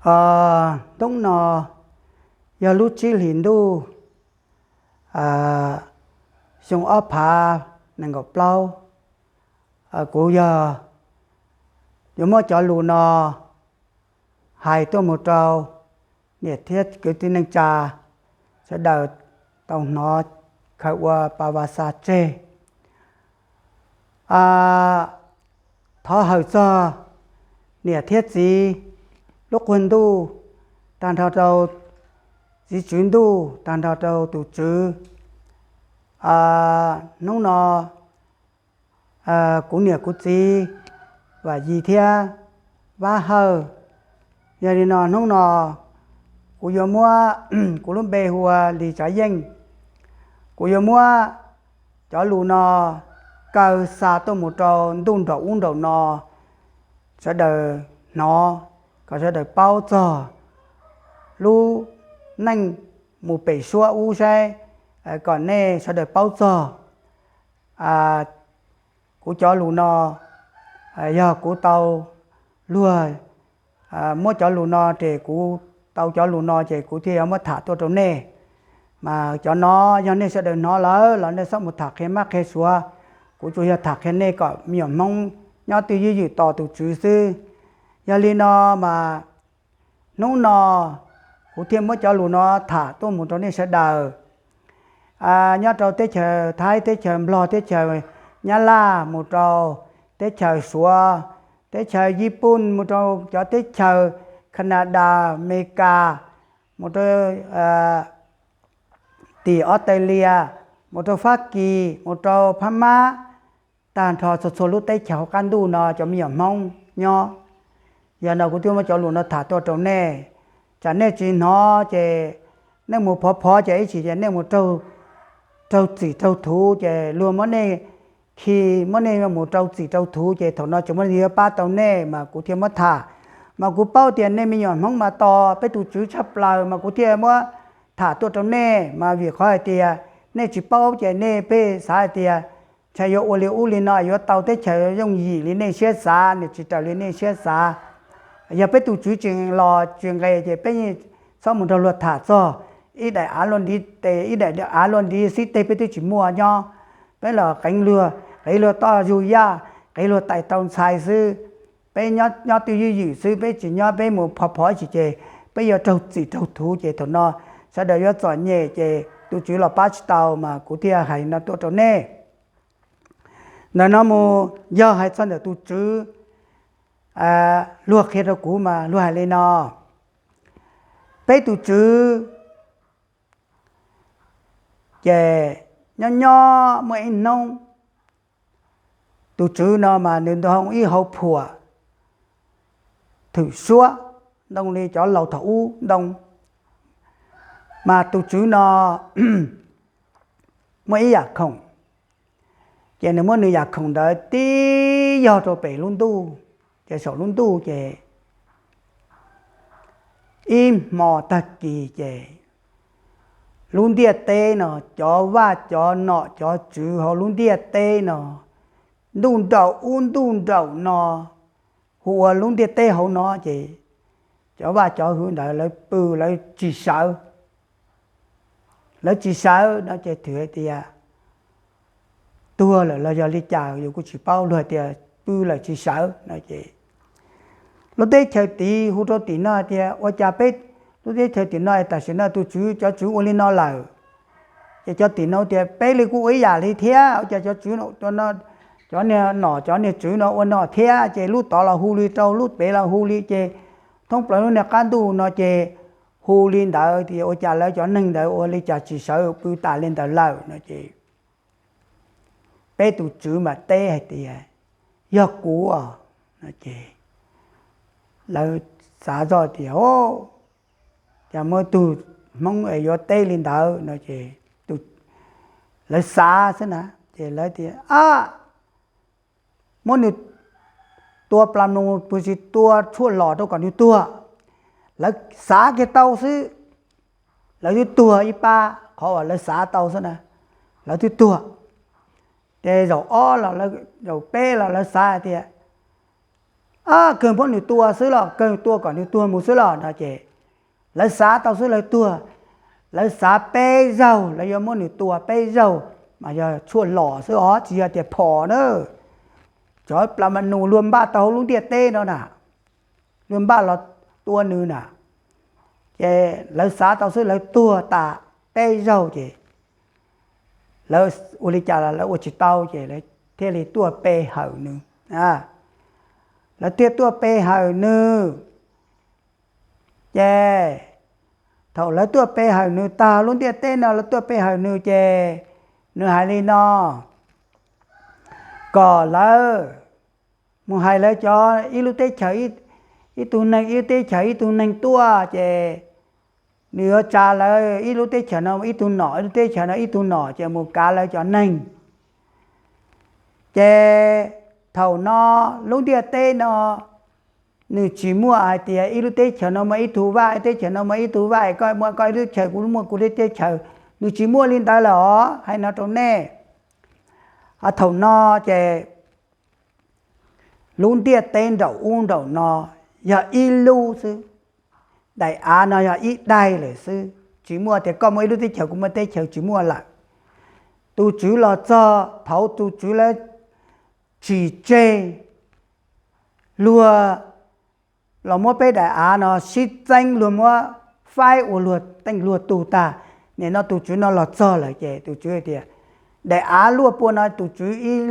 Hnub no yog lub tsib hlis ntuj, xyoo ob phav nees nkaum plaub. Kuv yog yuav muab cov lus no hais tuaj mus rau niam thiab kwv tij neej tsa sawv daws tau hnov khaws ua pa va xa tseg. Thov hawm txog niam thiab txiv lub quag ntuj, tag nrho rau txiv tswv ntuj, tag nrho rau tus tswv. Hnub no kuv niam kuv txiv Vam Yis thiab Vab Hawj. Yog li no hnub no kuv yuav muab, kuv lub npe hu ua Lis Tsav Yeej. Kuv yuav muab cov lus no kaw xa tuaj mus rau ntuj nraum ub nraum no sawv daws hnov, kom sawv daws paub txog lub neej mus pem suab ub saib, kom nej sawv daws paub txog. Kuv cov lus no yog kuv tau luag muab cov lus no ces kuv tau cov lus no ces kuv thiaj yuav muab tham tuaj rau nej. Mas cov no yog nej sawv daws hnov lawm los nej txhob mus tham qhia mab qhia suav, kuv tsuas yog tham qhia nej kom me nyuam Hmoob nyob twj ywm tos tus Tswv xwb. Yog li no mas hnub no kuv thiaj muab cov lus no tham tuaj mus rau nej sawv daws, nyob rau teb chaws Thaib, teb chaws Nplog, teb chaws Nyab Laj, mus rau teb chaws Suav, teb chaws Yiv Pooj, mus rau cov teb chaws Kanadas, Amelikas, mus rau tim Australia, mus rau Fab Kis, mus rau Phab Mab, tag nrho txhua txhua lub teb chaws hauv qab ntuj no cov me nyuam Hmoob nyob. Yog no kuv thiaj muab cov lus no tham tuaj rau nej. Tsam nej tsis hnov ces nej mus phov phov ces ib tsam ces nej mus raug txim raug thuv ces luag muab nej khi, muab nej mus rau txim rau thuv ces thaum no tsis muaj leej twg yuav pab tau nej mas kuv thiaj muab tham. Mas kuv paub tias nej me nyuam Hmoob mas tos peb tus Tswv tshaj plaws mas kuv thiaj muab tham tuaj rau nej. Mas vim qhov hais tias nej tsis paub ces nej pheej xav hais tias ntshai yuav ua li ub li no yuav tau teb chaws yooj yim li nej siab xav, nws tsis raws li nej siab xav. Yog peb tus Tswv tseem los tsis nqes ces peb yeej txhob mus nrog luag tham txog ib daim av luaj ntiv tes ib daim av luaj ntiv xib teg peb twb tsis muaj nyob. Peb los qeev luag, qeev luag toj zug yaj, qeev luag tais tau ntxhais xwb. Peb nyob twj ywm xwb, peb tsis nyob peb mus phov phov tsis ces peb yuav raug txim raug thuv ces thaum no sawv daws yuav txom nyem ces tus Tswv los pab tsis tau mas kuv thiaj hais no tuaj rau nej. Ntawm no mus yog hais txog ntawm tus Tswv, luag qhia rau kuv mas luag hais li no, peb tus Tswv ces nyob nyob muaj ib hnub tus Tswv no mas nws ntoo ib hauv phuam thwm suab ntoo li cov laus thaum ub ntoo. Mas tus Tswv no muaj ib yam khoom, ces nws muab nws yam khoom ntawd tib yog rau pem lub ntuj, ces saum lub ntuj ces ib hmo tag kis ces lub ntiaj teb no, cov vaj cov nom cov tswv hauv lub ntiaj teb no, ntuj nraum ub ntuj nraum no, hu ua lub ntiaj teb hauv no ces cov vaj cov hwv ntawd lawv pw lawv tsis sawv. Lawv tsis sawv no ces thwm hais tias tuag lawm los yog li cas yus kuj tsis paub, luag tias pw lawm tsis sawv no ces lub teb chaws tid hu rau tim no tias ua cas peb lub teb chaws tim no tam sim no tus tswv cov tswv ua li no lawm. Ces cov tim no tias peb li kuj ua ib yam li thiab, ua cas cov tswv, cov niag nom cov niag tswv no ua no thiab, ces lub tod los hu li rau lub pem los hu li, ces thoob plaws lub niag qab ntuj no ces hu li ntawd, ua cas lawv cov neeg ntawd ua li cas tsis sawv pw tas li ntawd lawm no ces peb tus tswv mam teb hais tias yog kuv os. Ces lawv xav zoj tias o, cas muaj tug hmoob es yuav teb li ntawd no ces lawv xav xwb na, ces lawv tias a, muab nws tua plas mloog, puas tsis tua tshuaj los rau kom nws tuag. Lawv xav kiag tau xwb, lawv twb tuag ib pab qhov uas lawv xav tau xwb na, lawv twb tuag. Ces zaum ob los zaum peb los lawv xav hais tias Kawg muab nws tua xwb los, kawg tua kom nws tuag mus xwb los no ces lawv xav tau xwb lawv tuag. Lawv xav peb zaug, lawv yuav muab nws tua peb zaug, mas yog tshuaj los xwb os, tsis yog tias phom na. Cov plas mas nus luag npaj tau hauv lub ntiaj teb no na, luag npaj los tua nws na. Ces lawv xav tau xwb lawv tuag tas peb zaug ces lawv ua li cas los lawv ua tsis tau ces lawv thiaj li tuaj pe hawm nws. Lawv thiaj tuaj pe hawm nws. Ces thaum lawv tuaj pe hawm nws tag, lub ntiaj teb no lawv tuaj pe hawm nws ces nws hais li no, kom lawv mus hais lawv cov ib lub teb chaws, ib tug neeg ib lub teb chaws ib tug neeg tuaj ces nws yuav tsa lawv ib lub teb chaws no ib tug nom, ib lub teb chaws no ib tug nom ces mus kav lawv cov neeg. Ces thaum no lub ntiaj teb no nws tsis muaj hais tias ib lub teb chaws no muaj ib tug vaj, ib teb chaws no muaj ib tug vaj, koj muaj koj ib lub teb chaws, kuv muaj kuv lub teb chaws. Nws tsis muaj li ntawd lawm os, hais no rau nej. Thaum no ces lub ntiaj teb nraum ub nraum no yog ib lub xwb. Daim av no yog ib daim lawm xwb, tsis muaj tias koj muaj ib lub teb chaws kuv muaj teb chaws, tsis muaj lawm. Tus Tswv los txog, thaum tus Tswv lawv tsis tseg, luag los muab peb daim av no sib txeeb, luag muab faib ua luag teej luag tug tag. Nim no tus Tswv no los txog lawm ces tus Tswv tias daim av luaj pua no tus Tswv ib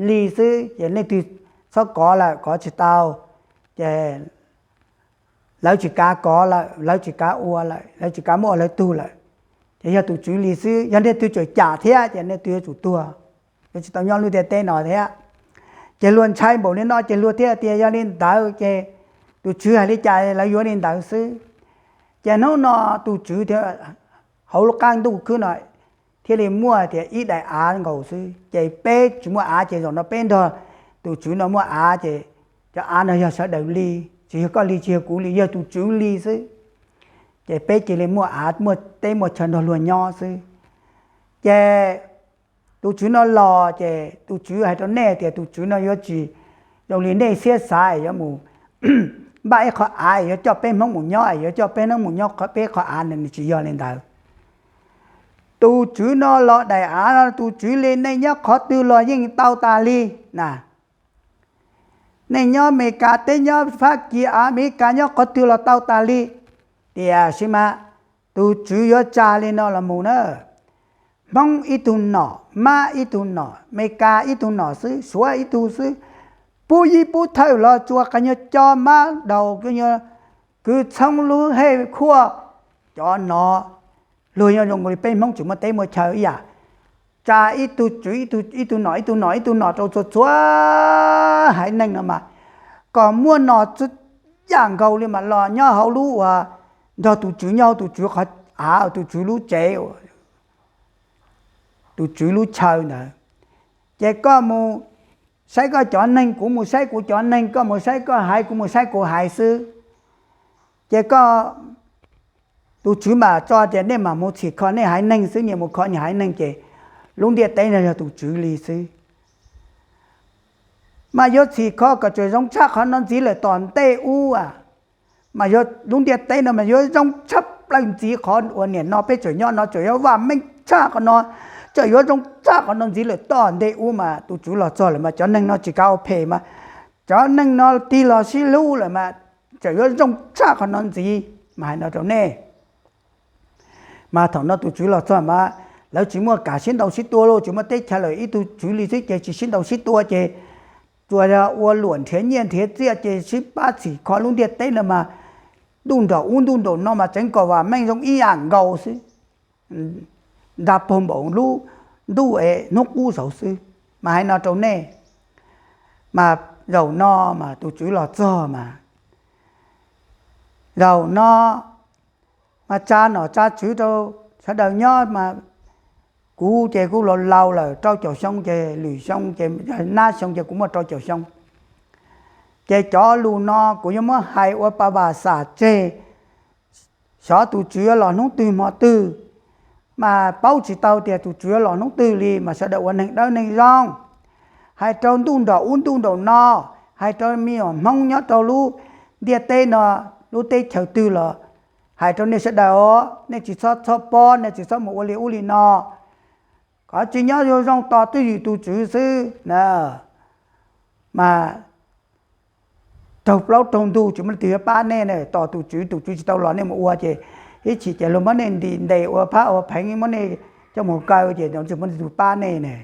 li xwb ces leej twg txhob kov lawm, kov tsis tau. Ces lawv tsis kav kov lawm, lawv tsis kav ua lawm, lawv tsis kav muab ua lawv tug lawm. Ces yog tus Tswv li xwb, yog nej twg tseem cam thiab ces nej twg yuav tsum tuag, yuav tsis tau nyob lub ntiaj teb no thiab. Ces luag ntshai npaum li no ces luag thiaj tias yog li ntawd ces tus Tswv hais li cas lawv yuav li ntawd xwb. Ces hnub no tus Tswv thiaj, hauv lub qab ntuj khwb no thiaj li muaj tias ib daim av nkaus xwb, ces peb tsis muaj av ces zaum no peb nrog tus Tswv no muaj av ces cov av no yog sawv daws li, tsis yog koj li tsis yog kuv li, yog tus Tswv li xwb. Ces peb cia li muaj av muaj teb muaj chaw nrog luag nyob xwb. Ces tus Tswv no los ces tus Tswv hais rau nej tias tus Tswv no yuav tsis zoo li nej siab xav es yuav mus npaj ib qho av es yuav coj peb Hmoob mus nyob es yuav coj peb Hmoob mus nyob peb qho av no, nws tsis yog li ntawd. Tus Tswv no los daim av no tus Tswv li, nej nyob qhov twg los yeej tau tas li na. Nej nyob Amelikas teb, nyob Fab Kis, Amelikas, nyob qhov twg los tau tas li. Tiam sis mas tus Tswv yuav tsa li no los mus na. Hmoob ib tug nom, Mab ib tug nom, Amelikas ib tug nom xwb, Suav ib tug xwb, pub yib pub thawj los tsuas qas nyuag co mab daus, kwv txhoob lub hej khuaj, cov no luag yeej zoo li peb Hmoob tsis muaj teb muaj chaw ib yam. Tsa ib tug tswv ib tug nom ib tug nom ib tug nom rau txhua txhua haiv neeg no mas kom muaj nom txhua yam nkaus li mas los nyob hauv lub uas nrog tus Tswv nyob hauv tus Tswv qhov av, tus Tswv lub tsev, tus Tswv lub chaw ntawd. Ces koj mus saib koj cov neeg, kuv mus saib kuv cov neeg, koj mus saib koj haiv, kuv mus saib kuv haiv xwb. Ces koj, tus Tswv mam tso tias nej mam mus txhim kho nej haiv neeg xwb, nyias mus kho nyias haiv neeg ces lub ntiaj teb no yog tus Tswv li xwb. Mas yuav txhim kho kom tseem zoo tshaj qhov no ntxiv lawm tom ntej ub a. Mas yog lub ntiaj teb no mas yuav zoo tshaj plaws ntxiv qhov uas nim no peb tseem nyob no, tseem yuav vam meej tshaj qhov no, tseem yuav zoo tshaj qhov no ntxiv lawm tom ntej ub mas tus Tswv los txog lawm mas cov neeg no tsis kav ua phem mas cov neeg no tig los sib hlub lawm mas tseem yuav zoo tshaj qhov no ntxiv mas hais no rau nej. Mas thaum no tus Tswv los txog mas lawv tsis muaj kam sib ntaus sib tua lauj, tsis muaj teb chaws lawm, ib tug Tswv li xwb ces tsis sib ntaus sib tua ces tsuas yog ua luam nrhiav nyiaj nrhiav txiaj ces sib pab txhim kho lub ntiaj teb no mas ntuj nraum ub ntuj nraum no mas tseev kom vam meej zoo ib yam nkaus xwb, nra pag npaum lub ntuj es hnub qub saud xwb. Mas hais no rau nej, mas zaum no mas tus Tswv los txog mas zaum no mas tsa nom tsa tswv rau sawv daws nyob mas kuv ces kuv laus laus lawm, rau caum xyoo ces lwm xyoo ces nab xyoo ces kuv muaj rau caum xyoo. Ces cov lus no kuv yuav muab hais ua pa vam xam tseg, xyov tus Tswv yuav los hnub twg hmo twg, mas paub tsis tau tias tus Tswv yuav los hnub twg li, mas sawv daws ua neeg dawb neeg zoo, hais rau ntuj nraum ub ntuj nraum no, hais rau me nyuam Hmoob nyob rau lub ntiaj teb no, lub teb chaws twg los hais rau nej sawv daws os, nej tsis txhob txhob pob, nej tsis txhob mus ua li ub li no. Koj tsis nyob zoo zoo tos twj ywm tus Tswv xwb na, mas raug plaub raug ntug tsis muaj leej twg yuav pab nej na. Tos tus Tswv, tus Tswv tsis tau los nej mus ua ces ib chim ces luag muab nej ntim ntes ua phab ua pheev, muab nej coj mus kaw ces tsis muaj leej twg pab nej ne.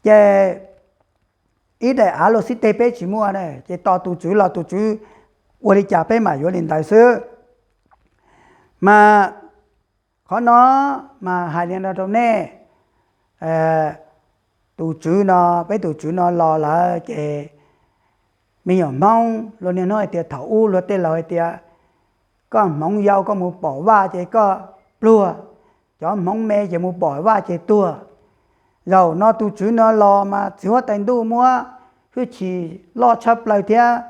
Ces ib daim av luag xib teg peb tsis muaj na, ces tos tus Tswv los tus Tswv ua li cas peb mam yuav li ntawd xwb. Mas qhov no mas hais li no rau nej, tus Tswv no, peb tus Tswv no los lawm ces me nyuam Hmoob luag niaj hnub hais tias, thaum ub luag tej laus hais tias koj hmoov yau koj mus pom vaj ces koj pluag, cov hmoov me ces mus pom vaj ces tuag. Zaum no tus Tswv no los mas txiv huab tais ntuj muab hwj chim loj tshaj plaws thiab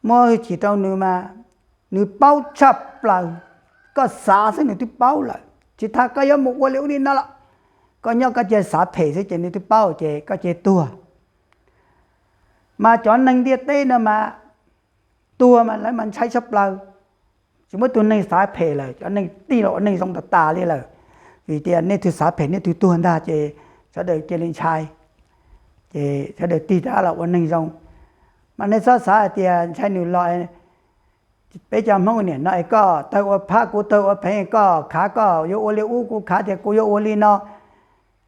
muab hwj chim rau nws mas nws paub tshaj plaws. Koj xav xwb nws twb paub lawm, tsis tas koj yuav mus ua li ub li no los, koj nyob koj cia xav phem xwb ces nws twb paub ces koj cia tuag. Mas cov neeg ntiaj teb no mas tuag mas lawv mas ntshai tshaj plaws, tsis muaj tus neeg xav phem lawm, cov neeg tig los ua neeg zoo tas tas li lawm. Vim tias nej twg xav phem nej twg tuag ntag ces sawv daws cia li ntshai, ces sawv daws tig rov los ua neeg zoo. Mas nej txhob xav hais tias ntshai nws los, peb cov Hmoob niam no es koj tawg ua phab kuv tawg ua pheev, koj khav koj yuav ua li ub, kuv khav tias kuv yuav ua li no,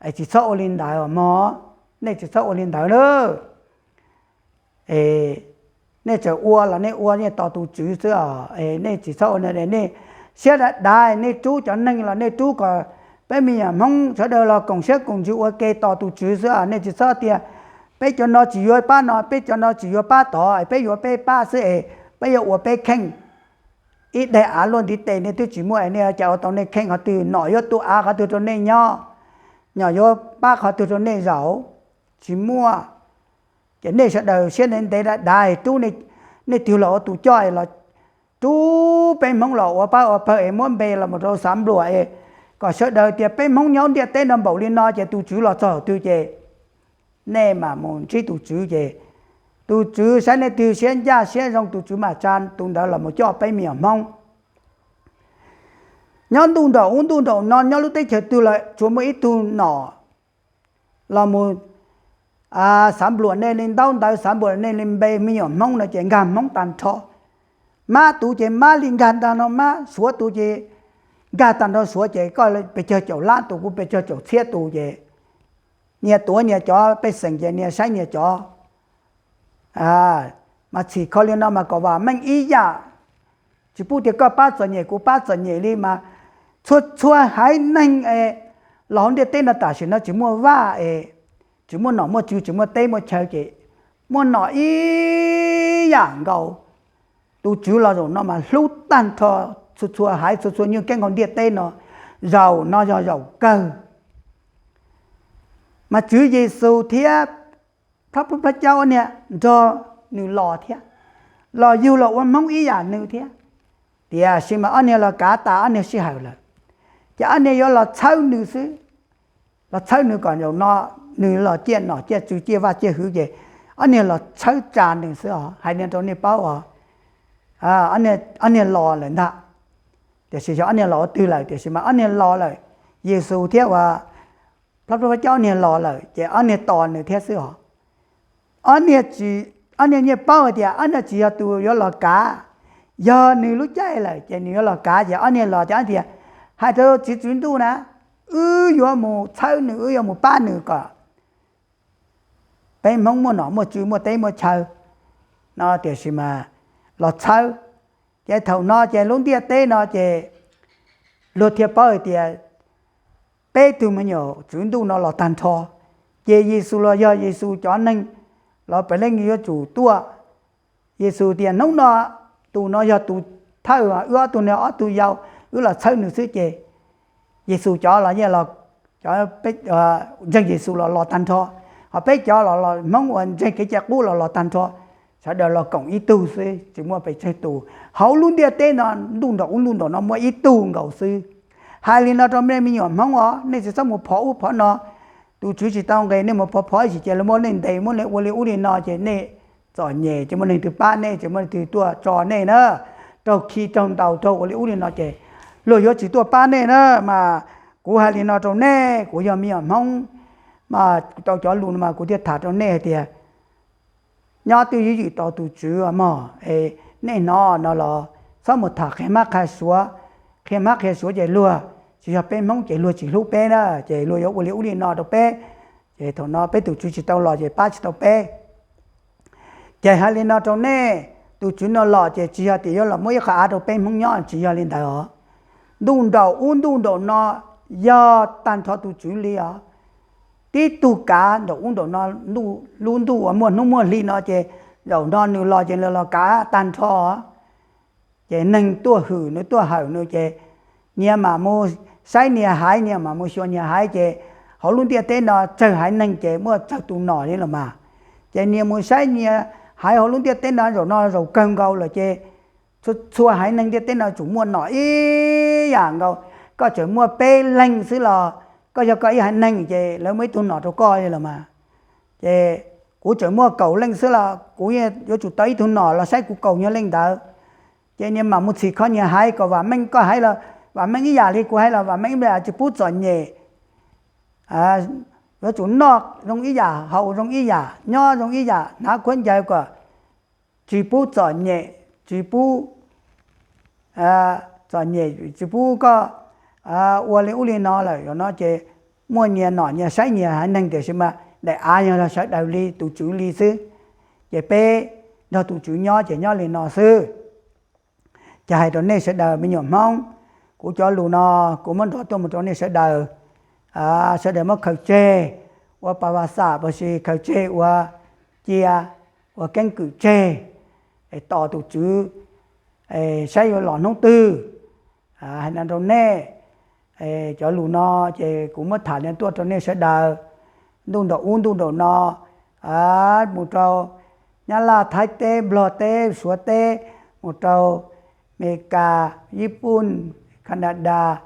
es tsis txhob ua li ntawd mog, nej tsis txhob ua li ntawd na. Nej txawm ua los nej ua nej tos tus Tswv xwb os, nej tsis txhob ua li, nej siab dav dav nej rub cov neeg los nej rub kom peb me nyuam Hmoob sawv daws los koom siab koom ntsws ua ke tos tus Tswv xwb os. Nej tsis txhob tias peb cov no tsis yuav pab no, peb cov no tsis yuav pab tod, peb yuav peb pab xwb es peb yuav ua peb kheej. Ib daim av luaj ntiv tes nej twb tsis muaj, nej cas ua tau nej kheej qhov twg? Nom yuav tu av qhov twg rau nej nyob? Nom yuav pab qhov twg rau nej zaum? Tsis muaj. Ces nej sawv daws siab ntev ntev dav dav rub nej twg los ua tus coj los rub peb Hmoob los ua pab ua pawg es muab npe los mus rau xav npluam es kom sawv daws tias peb Hmoob nyob ntiaj teb no npaum li no ces tus Tswv los txog twg ces nej mam mus ntsib tus Tswv ces tus Tswv saib leej twg siab ncaj siab zoo tus Tswv mam tsa tus ntawd los mus coj peb me nyuam Hmoob. Nyob ntuj nraum ub ntuj nraum no, nyob lub teb chaws twg los tsuas muaj ib tug nom los mus xav npluam nej li ntaub ntawv, xav npluam nej li npe me nyuam Hmoob no ces nkag Hmoob tag nrho. Mab tus ces mab li nkag tag nrho mab, Suav tus ces nkag tag nrho Suav ces koj pes tsawg caum lab tus kuv pes tsawg caum txhiab tus ces nyias tuav nyias cov pej xeem ces nyias saib nyias cov. Mas txhim kho li no mas kom vam meej ib yam, tsis pub tias koj pab txom nyem kuv pab txom nyem li mas txhua txhua haiv neeg los hauv ntiaj teb no tam sim no tsis muaj vaj es tsis muaj nom muaj tswv tsis muaj teb muaj chaw ces muaj nom ib yam nkaus. Tus Tswv los zaum no mas hlub tag nrho txhua txhua haiv txhua txhua nyuag keeb hauv ntiaj teb no. Zaum no yog zaum kawg mas Tswv Yexus thiab Pab Pab Cab ob niag nrog nws los thiab, los yug los ua Hmoob ib yam nws thiab. Tiam sis mas ob niag los kav tas ob niag sij hawm lawm, ces ob niag yuav los txhawb nws xwb. Los txhawb nws kom zaum no nws los ciaj nom ciaj tswv ciaj vaj ciaj hwv ces ob niag los txhawb tsa nws xwb os. Hais li rau nej paub os, ob niag los lawm ntag. Tiam sis xyov ob niag los ua twg lawm, tiam sis mas ob niag los lawm. Yexus thiab uas Pab Pab Cab ob niag los lawm ces ob niag tos nws thiab xwb os. Ob niag nyiaj paub hais tias ob niag tsis yog tus yuav los kav, yog nws lub caij lawm ces nws yuav los kav ces ob niag los ces ob tias, hais rau txiv tswv ntuj na, wb yuav mus txhawb nws, wb yuav mus pab nws kom peb Hmoob muaj nom muaj tswv muaj teb muaj chaw no, tiam sis mas los txhawb. Ces thaum no ces lub ntiaj teb no ces luag thiaj paub hais tias peb tug me nyuam tswv ntuj no los tag nrho. Ces Yexus los yog Yexus cov neeg los pem leej yuav tsum tuaj. Yexus tias hnub no tus no yog tus thawj, wb ob tug no ob tug yau, wb los txhawb nws xwb ces Yexus cov los yeej los, cov ntseeg Yexus los los tag nrho, ho peb cov los los Hmoob uas ntseeg kev cai qub los los tag nrho. Sawv daws los koom ib tug xwb tsis muaj pes tsawg tus. Hauv lub ntiaj teb no ntuj nraum ub ntuj nraum no muaj ib tug nkaus xwb. Hais li no rau nej me nyuam Hmoob os, nej tsis txhob mus phov ub phov no. tus tswv tsis tau nqes, nej mus phov phov ib sim ces luag muab nej ntes, muab nej ua li ub li no ces nej txom nyem, ces muaj neeg twg pab nej, ces muaj neeg twg tuaj tso nej na, raug khi raug ntaus raug ua li ub li no ces luag yuav tsis tuaj pab nej na. Mas kuv hais li no rau nej, kuv yog me nyuam Hmoob, mas tau cov lus no mas kuv thiaj tham rau nej hais tias nyob twj ywm tos tus tswv mog. Nej hnov no los txhob mus tham qhia hmab qhia suav, qhia hmab qhia suav ces luag tsis yog peb Hmoob ces luag tsis hlub peb na, ces luag yuav ua li ub li no rau peb, ces thaum no peb tus tswv tsis tau los ces pab tsis tau peb. Ces hais li no rau nej, tus tswv no los ces tsis yog tias yuav los muab ib qho av rau peb Hmoob nyob, tsis yog li ntawd os. Ntuj nraum ub ntuj nraum no yog tag nrho tus tswv li os. Tib tug kav nraum ub nraum no, lub ntuj uas muaj hnub muaj hli no ces zaum no nws los ces los kav tag nrho. Ces neeg tuaj hwm nws tuaj hawm nws ces nyias mam mus saib nyias haiv, nyias mam mus xyuas nyias haiv ces hauv lub ntiaj teb no tsawg haiv neeg ces muaj tsawg tus nom li los mas. Ces nyias mus saib nyias haiv hauv lub ntiaj teb no, zaum no zaum kawg nkaus lawm ces txhua haiv neeg ntiaj teb no tsum muaj nom ib yam nkaus. Koj tseem muaj peb leeg xwb los koj yog koj ib haiv neeg ces lawv muaj ib tug nom rau koj li los mas. Ces kuv tseem muaj kaum leej xwb los kuv yuav tsum tau ib tug nom los saib kuv kaum nyuag leej ntawd. Ces nyias mam mus txhim kho nyias haiv kom vam meej, koj haiv los vam meej ib yam li kuv haiv los vam meej ib yam, tsis pub txom nyem, yuav tsum noj zoo ib yam, haus zoo ib yam, nyob zoo ib yam, hnav khaub ncaws kom tsis pub txom nyem, tsis pub txom nyem, tsis pub koj ua li ub li no lawm. Zaum no ces muaj nyias nom nyias saib nyias haiv neeg, tiam sis mas daim av yog sawv daws li, tus tswv li xwb. Ces peb nrog tus tswv nyob ces nyob li no xwb. Ces hais rau nej sawv daws me nyuam Hmoob, kuv cov lus no kuv muab nrov tuaj mus rau nej sawv daws. Sawv daws muab khaws tseg ua pas vas xam, pas si khaws tseg ua cia, ua keeb kwm tseg, tos tus tswv saib yuav los hnub twg. Hais no rau nej, cov lus no ces kuv muab tham li tuaj rau nej sawv daws. Ntuj nraum ub ntuj nraum no, mus rau Nyab Laj, Thaib teb, Nplog teb, Suav teb, mus rau Amelikas, Yij Pun, Kanadas,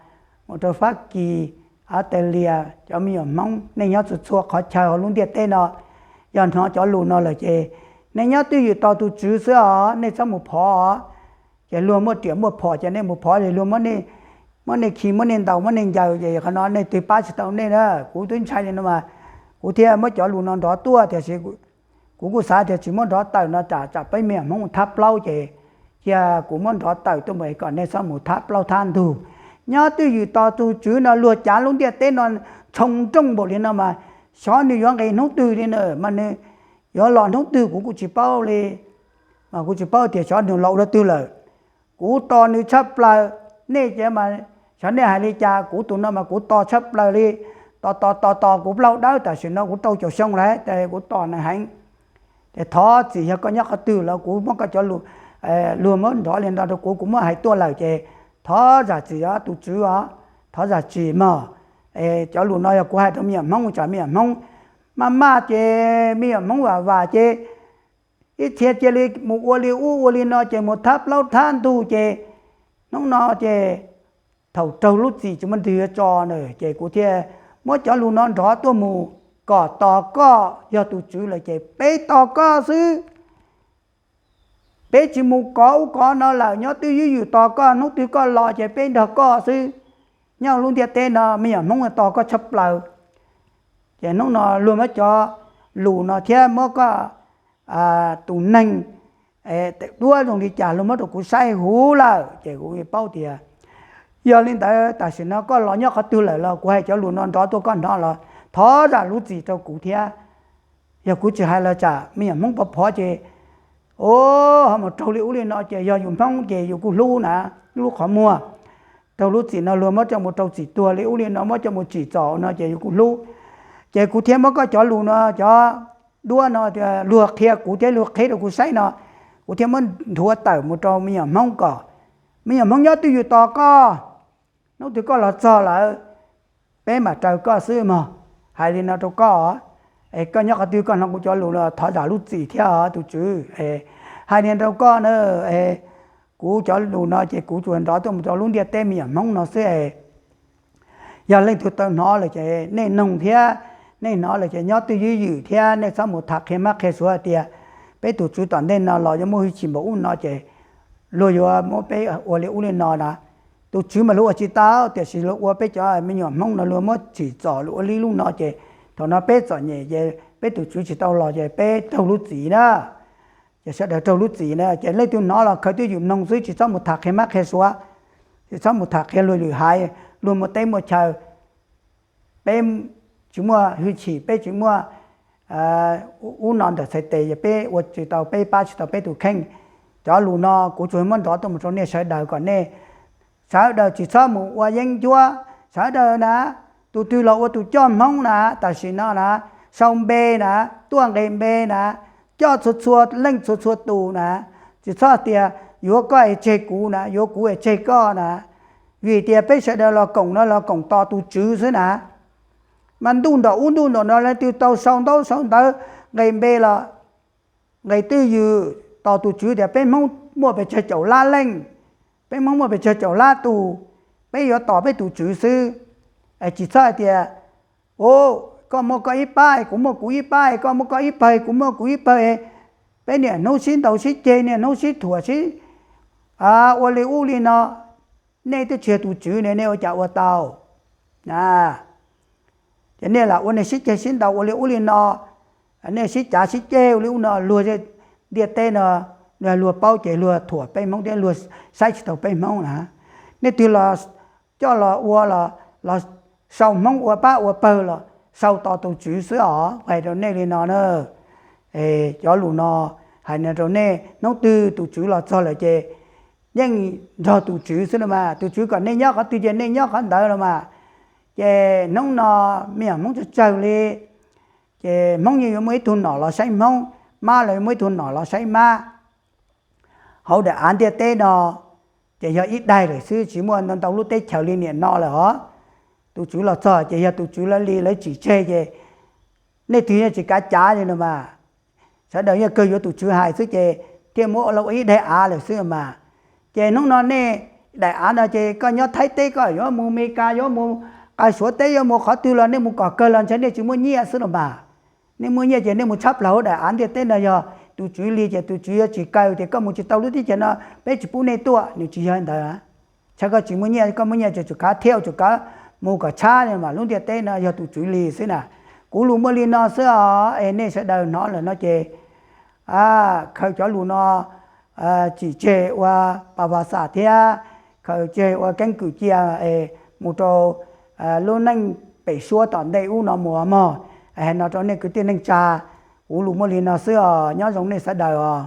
mus rau Fab Kis, Australia, cov me nyuam Hmoob nej nyob txhua txhua qhov chaw hauv lub ntiaj teb no, yog hnov cov lus no lawm ces nej nyob twj ywm tos tus tswv xwb os, nej txhob mus phov os. Ces luag muaj riam muaj phom ces nej mus phov, luag muab nej khi, muab nej ntaus, muab nej ncaws, ces qhov no nej twg pab tsis tau nej na. Kuv twb ntshai li no mas kuv thiaj muab cov lus no nrov tuaj, tiam sis kuv kuj xav tias tsis muab nrov tawm no tsam tsam peb me nyuam Hmoob thab plaub, ces cia kuv muab nrov tawm tuaj mus kom nej txhob mus thab plaub thab ntug. Nyob twj ywm tos tus tswv no, luag cav lub ntiaj teb no ntshoo nrooj npaum li no mas xyov nws yuav nqis hnub twg li na, mas nws yuav los hnub twg kuv kuj tsis paub li. Mas kuv tsis paub tias xyov nws los ua twg lawm. Kuv tos nws tshaj plaws. Nej ces mas xyov nej hais li cas, kuv tus no mas kuv tos tshaj plaws li. Tos tos tos tos kuv plaub dawb, tam sim no kuv rau caum xyoo lawm, kuv tos nws heev. Ces thov txim yog koj nyob qhov twg los kuv muab koj cov lus, luag muab nrov li no rau kuv, kuv muab hais tuaj lawm ces thov zam txim os tus tswv os, thov zam txim mog. Cov lus no yog kuv hais rau me nyuam Hmoob, tsam me nyuam Hmoob maj maj ces me nyuam Hmoob vam vam ces ib txhia cia li mus ua li ub ua li no ces mus thab plaub thab ntug ces hnub no ces thaum raug lub txim tsis muaj twg yuav tso na, ces kuv thiaj muab cov lus no nrov tuaj mus kom tos koj, yog tus tswv lawm ces peb tos koj xwb. Peb tsis mus kov ub kov no lawm, nyob twj ywm tos koj, hnub twg koj los ces peb nrog koj xwb. Nyob lub ntiaj teb no me nyuam Hmoob tos koj tshaj plaws. Ces hnub no luag muab cov lus no thiab muab koj tus neeg duab zoo li cas luag muab rau kuv saib huv lawm ces kuv paub tias yog li ntawd tam sim no koj los nyob qhov twg lawm los kuv hais cov lus no nrov tuaj koj hnov los thov zam lub txim rau kuv thiab. Yog kuv tsis hais los tsam me nyuam Hmoob pov phov ces, o, ho mus raug li ub li no ces yog yus Hmoob ces yus kuj hlub na, hlub qhov muag. Raug lub txim no luag muab coj mus rau txim tuag li ub li no, muab coj mus tsim txom no ces yus kuj hlub. Ces kuv thiaj muab koj cov lus no, cov duab no luag qhia kuv thiab luag qheb rau kuv saib no, kuv thiaj muab nthuav tawm mus rau me nyuam Hmoob kom me nyuam Hmoob nyob twj ywm tos koj. Hnub twg koj los txog lawm, peb mam raws koj xwb mog. Hais li no rau koj, es koj nyob qhov twg koj hnov kuv cov lus los thov zam lub txim thiab os tus tswv. Hais li rau koj na, kuv cov lus no ces kuv tsuas nrov tuaj mus rau lub ntiaj teb me nyuam Hmoob no xwb. Yog leej twg tau hnov lawm ces nej noog thiab Nej hnov lawm ces nyob twj ywm thiab nej txhob mus tham qhia mab qhia suav hais tias peb tus Tswv tom ntej no los yuav muaj hwj chim npaum ub no ces luag yuav muab peb ua li ub li no na. Tus Tswv mas luag ua tsis tau, tiam sis luag ua peb cov me nyuam Hmoob no luag muab tsim txom luag ua li lub no ces thaum no peb txom nyem ces peb tus Tswv tsis tau los ces peb raug lub txim na. Ces sawv daws raug lub txim na, ces leej twg hnov los khaws twj ywm mloog xwb, tsis txhob mus tham qhia mab qhia suav, tsis txhob mus tham qhia luag lwm haiv, luag muaj teb muaj chaw. Peb tsis muaj hwj chim, peb tsis muaj ub no ntawm txhais tes, yog peb ua tsis tau, peb pab tsis tau peb tus kheej. Cov lus no kuv tsuas muab nrov tuaj mus rau nej sawv daws kom nej sawv daws tsis txhob mus ua yeeb ncuab. Sawv daws na, tus twg los ua tus coj Hmoob na, tam sim no na, sau npe na, tuaj nqes npe na, coj txhua txhua leej txhua txhua tus na. Tsis txhob tias yuav koj es tseg kuv na, yuav kuv es tseg koj na. Vim tias peb sawv daws los koom no los koom tos tus Tswv xwb na. Mas ntuj nram ub ntuj nram no leej twg tau sau ntaub sau ntawv nqes npe los nqes twj ywm tos tus Tswv tias peb Hmoob muaj pes tsawg caum lab leej, peb Hmoob muaj pes tsawg caum lab tus, peb yuav tos peb tus Tswv xwb. Tsis txhob hais tias, u, koj muaj koj ib pab, kuv muaj kuv ib pab, koj muaj koj ib pawg, kuv muaj kuv ib pawg, peb niaj hnub sib ntaus sib ceg, niaj hnub sib thuam sib ua li ub li no. Nej twb tsis yog tus Tswv ne, nej ua cas ua tau? Ces nej lam ua nej sib ceg sib ntaus ua li ub li no, nej sib cav sib ceg ua li ub no, luag ntiaj teb no, luag paub ces luag thuam peb Hmoob thiab luag saib tsis taus peb Hmoob na. Nej twg los coj los ua los, los sau Hmoob ua pab ua pawg los sau tos tus Tswv xwb os, hais rau nej li no na. Cov lus no hais no rau nej, hnub twg tus Tswv los txog lawm ces yeej nrog tus Tswv xwb no mas, tus Tswv kom nej nyob qhov twg ces nej nyob qhov ntawd no mas. Ces hnub no me nyuam Hmoob tsawg tsawg li, ces Hmoob yeej yuav muaj ib tug nom los saib Hmoob, Mab los yuav muaj ib tug nom los saib Mab. Hauv daim av ntiaj teb no ces yog ib daig lawm xwb, tsis muaj ntau ntau lub teb chaws li niam no lawm os. Tus Tswv los txog ces yog tus Tswv lawv li lawv tsim tseg ces nej twg yeej tsis kav cav li no mas. Sawv daws yeej kawg yuav tus Tswv hais xwb ces thiaj muab ua ib daig av lawm xwb mas. Ces hnub no nej daim av no ces koj nyob Thaib teb koj yuav mus Mes Kas, yuav mus qas Suav teb, yuav mus qhov twg los nej mus kom kawg los ntshe nej tsis muaj nyiaj xwb los mas. Nej muaj nyiaj ces nej mus tshab plaws hauv daim av ntiaj teb no, yog tus Tswv li ces tus Tswv yuav tsis kaw tias koj mus tsis tau lub teb chaws no peb tsis pub nej tuaj, nws tsis yog ntawd. Txhawm koj tsis muaj nyiaj, koj muaj nyiaj ces tsuas kav thiab tsuas kav mus kom tshab mas lub ntiaj teb no yog tus Tswv li xwb na. Kuv lus muaj li no xwb os, es nej sawv daws hnov lawm no ces khaws cov lus no tsim tseg ua pa va xam thiab khaws tseg ua keeb kwm cia mus rau lub neej pem suab tom ntej ub no mus mog. Hais no rau nej kwv tij neej tsa, kuv lus muaj li no xwb os, nyob zoo nej sawv daws os.